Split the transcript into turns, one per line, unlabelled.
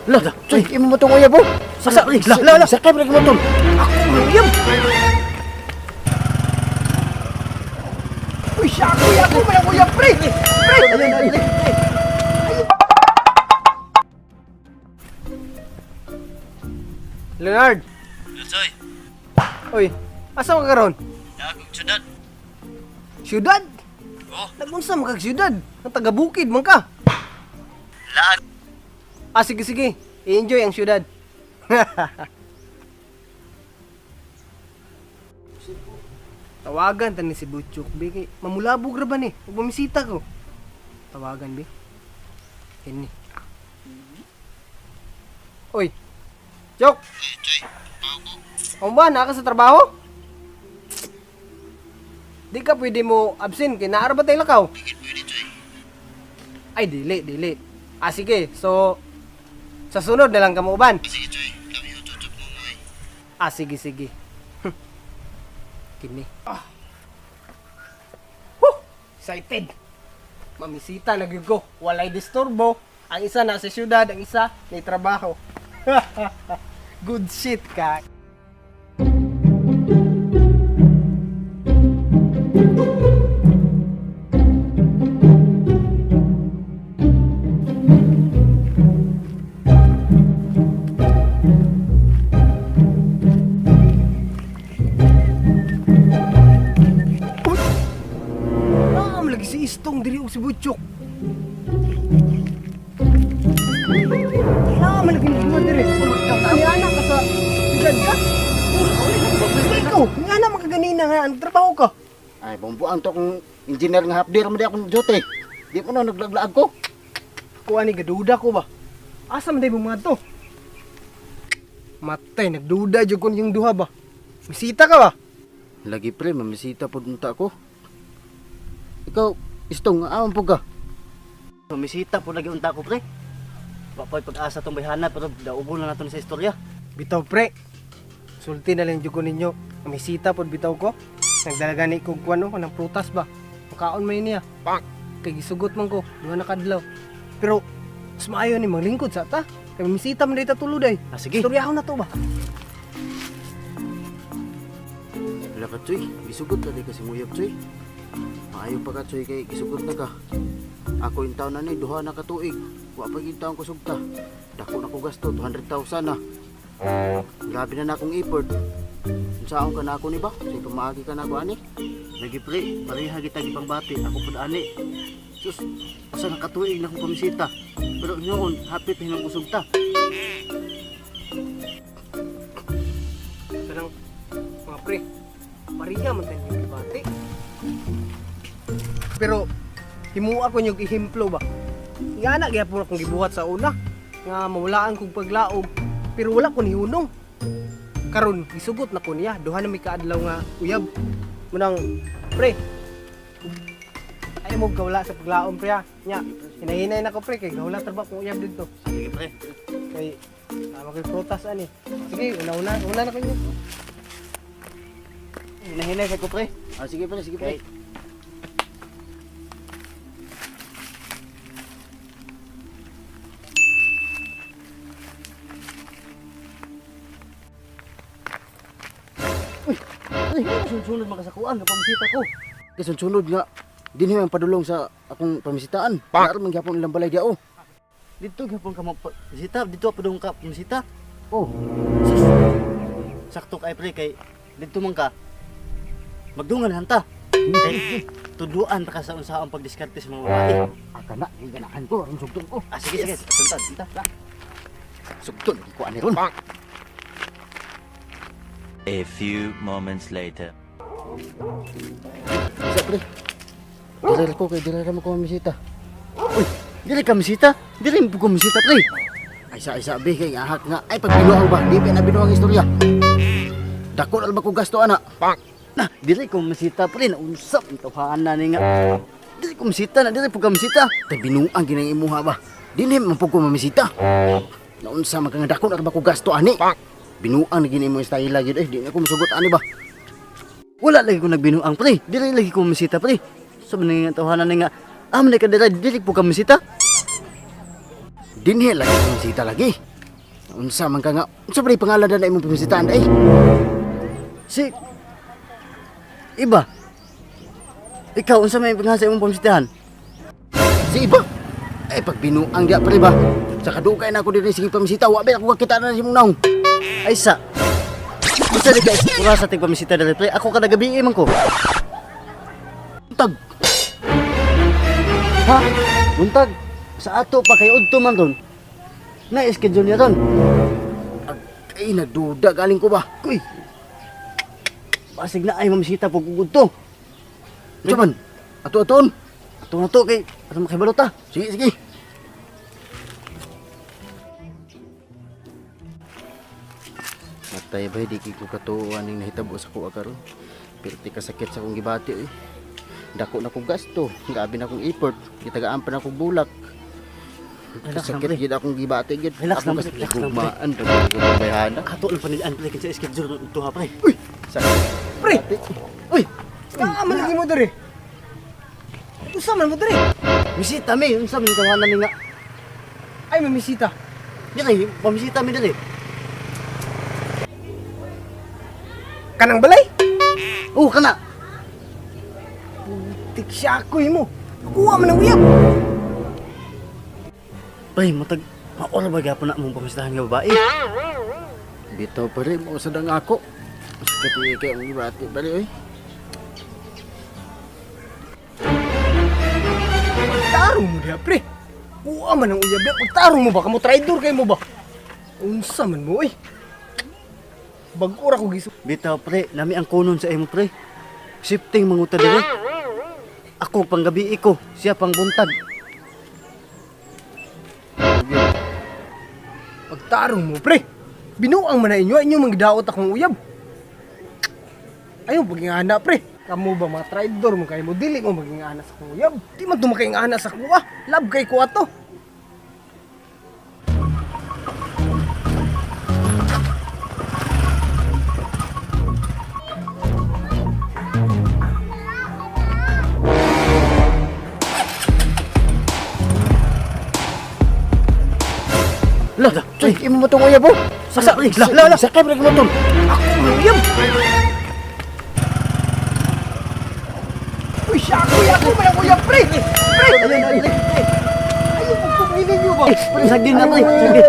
Lah, Choy, imo mo tong uyab oh.
Asa? Lah, lah, lah.
Sakay pa lagi mo tol.
Ako ang uyab. Uy, siya ako, ako man ang uyab, pre. Pre,
Ayun, ayun, pre.
Leonard.
Soy,
Uy, asa man ka karon?
nagong syudad.
Syudad?
Oh.
Nagunsa man kag syudad? Ang taga bukid man ka.
Laan.
Ah, sige, sige. I-enjoy ang syudad. Tawagan tani si Butchok, be. Kay mamulabog ra ba ni? Ug bumisita ko. Tawagan, be. Kini. Oy. Chok! O ba, naa ka sa trabaho? Di ka pwede mo absent kay naa ra ba tayo lakaw? Ay, dili, dili. Ah, sige. So, sa sunod na lang ka mauban.
Sige, Choy. Kami ututok mo mo eh.
Ah, sige, sige. Kini. Ah. Woo! Excited. Mamisita na gyud ko. Walay disturbo. Ang isa na sa syudad, ang isa may trabaho. Good shit ka. Naam lagi si Istong diri og si Butchok. Naam lagi ni mo diri. Ni anak ka sa syudad ka. Ikaw, ni anak makaganina nga ang trabaho ka.
Ay, bumbuan to kung engineer nga half day ra man di akong duty. Di mo na naglaglaag ko.
Kuha ni gaduda ko ba? Asa man day mo mga to? Matay, nagduda jud ko yung duha ba? Misita ka ba?
Lagi pre, mamisita pod unta ko. Ikaw, istong, aman po ka.
Pumisita po lagi unta ko, pre. Wa pa'y pag-asa tong bayhana pero daubo na nato ni sa istorya.
Bitaw pre. Sulti na lang jud ko ninyo. Misita pod bitaw ko. Nagdala gani kog kuan no, kanang prutas ba. Makaon man niya. Pak. Kay gisugot man ko, duha na kadlaw. Pero mas maayo ni maglingkod sa ta. Kay misita man day ta tulod ay.
Ah, sige.
Istoryahon na to ba?
Wala ka, Choy. Gisugot na di kasi muyab, Choy. Maayo pa ka, Choy, kay gisugot na ka. Ako yung taon na ni, duha na ka tuig. Wa pa yung taon ko sugta. Dako na ko gasto, 200,000 na. Grabe na na akong effort. Unsaon ka na ako ni ba? Say pamaagi ka na ako ani.
Lagi pre, pareha kita gipangbati ako pud ani. Sus, usa na katuig na akong pamisita. Pero noon, hapit na hinang usog ta.
Kanang mga pre, pariya man tayo yung debate. Pero himuha ko niyog ehemplo ba. Nga na gyapon akong gibuhat sa una nga mawalaan kog paglaom pero wala ko nihunong. Karon gisugot na ko niya duha na may kaadlaw nga uyab. Munang pre, ay mo gawla sa paglaom pre ha. Nya, hinahinay na ko pre kay gawla trabaho kong uyab didto.
Sige pre.
Kay tama ko'y prutas ani. Sige, una-una, una na kanyo.
Hinahinay sa ko pre.
Ah, sige pre, sige pre.
Okay. Uy, uy, sunod-sunod makasakuan nga pamisita ko.
Kay sunod nga dinhi ang padulong sa akong pamisitaan. Naroon man gyapon ilang balay diao.
Dito gyapon ka magpamisita, dito pa dong ka pamisita.
Oh,
Sus. Sakto kay pre kay dito man ka. Magdungan hanta. Kay tuduan ta ka sa unsaon pagdiskarte sa mga babae.
aka na giganahan ko aron sugton ko.
Ah, sige sige, tunta, tunta.
Sugton lagi ko ani ron.
A few moments later.
Isa pre. Dire ko kay dire ra mo ko mamisita.
Uy, dili ka misita? Dili mo ko misita pre.
Ay sa isa be kay ahak nga ay pagbinuang ba di pa na binuang istorya. Dako na ba ko gasto ana.
Na, dili ko misita pre, nausap ang tawhaan na ni nga. Dili ko misita na, dili po ka misita.
Tay binuang ginang imuha ba. Dinhi man pud ko mamisita. Naunsa man ka nga dako na ba ko gasto ani. Binuang na gini mo style lagi eh di na ko musugot ani ba.
Wala lagi ko nagbinuang pre, dili lagi ko misita pre. Sabi ni nga tawhanan ni nga, ah, man ka dili, dili po ka misita.
Dinhi lagi ko misita lagi. Unsa man ka nga? Unsa ba pangalan na imong pamisitaan ay?
Si Iba. Ikaw unsa may pangalan sa imong pamisitahan?
Si Iba. Eh pag binuang diya pre ba? Sa kadugay na ako diri sige pamisita, wa ba ako kakita na si imong naong.
Ay sa. Unsa di ka oras sa tigpamisita diri pre? Ako kada gabi man ko.
Tag.
Ha? Buntag. Sa ato pa kay udto man ron. Na schedule niya ron.
Ay nagduda galing ko ba?
Kuy. Basig na ay mamisita pag udto.
Unsa man? Ato-aton.
Ato na to kay ato makibalo ta.
Sige, sige. Matay ba, di ko katuwa ning nahitabo sa kuha karon. Pirti kasakit sa akong gibati eh. Dako na kong gasto, gabi na akong effort, gitagaan pa na akong bulak.
Relax lang,
Kasakit
pre.
gid akong gibati gid.
Relax
Ako
lang,
kasi
pre. Relax lang, pre.
gugmaan, dako ko bayhana.
Ato lang panilaan pre kinsa schedule udto ha pre.
Uy, sakit.
Pre!
Uy,
Naa man lagi mo diri. Usa man mo diri.
misita mi unsa man tawanan ni nga.
Ay mamisita.
Dili, pamisita mi dili.
Kanang balay?
Oh, kana.
Tik siya ako mo. Kuha man ang uyab.
Pre, matag maora ba gyapon na mong pamisitahan nga babae?
Bitaw pa rin, mo sa dang ako. Sakit kay ang gibati bali oy.
Tarong mo diha, pre. Kuha man ang uyab. Pagtarong mo ba kamo traidor kay mo ba? Unsa man mo oy. Bag-o ra ko gisu.
Bitaw pre, nami ang kunon sa imo pre. Shifting manguta diri. Ako panggabi ko, siya pang buntag.
Pagtarong mo, pre. Binuang man na inyo, inyo manggidaot akong uyab. Ayaw paging ana, pre. Kamu ba mga traidor mo kay mo dili mo maging ana sa akong uyab. Di man tumakaing ana sa kuha. Love kay kuha to.
Lah, coy, imo mo tong uyab oh.
Sa pre,
Lah, lah, lah. Sakay pre mo tol.
Ako ang uyab. Uy, siya ako, ako man ang uyab, pre. Pre,
Ayun, ayun,
ayaw pagpumili niyo ba?
Sagdi na pre, sagdi.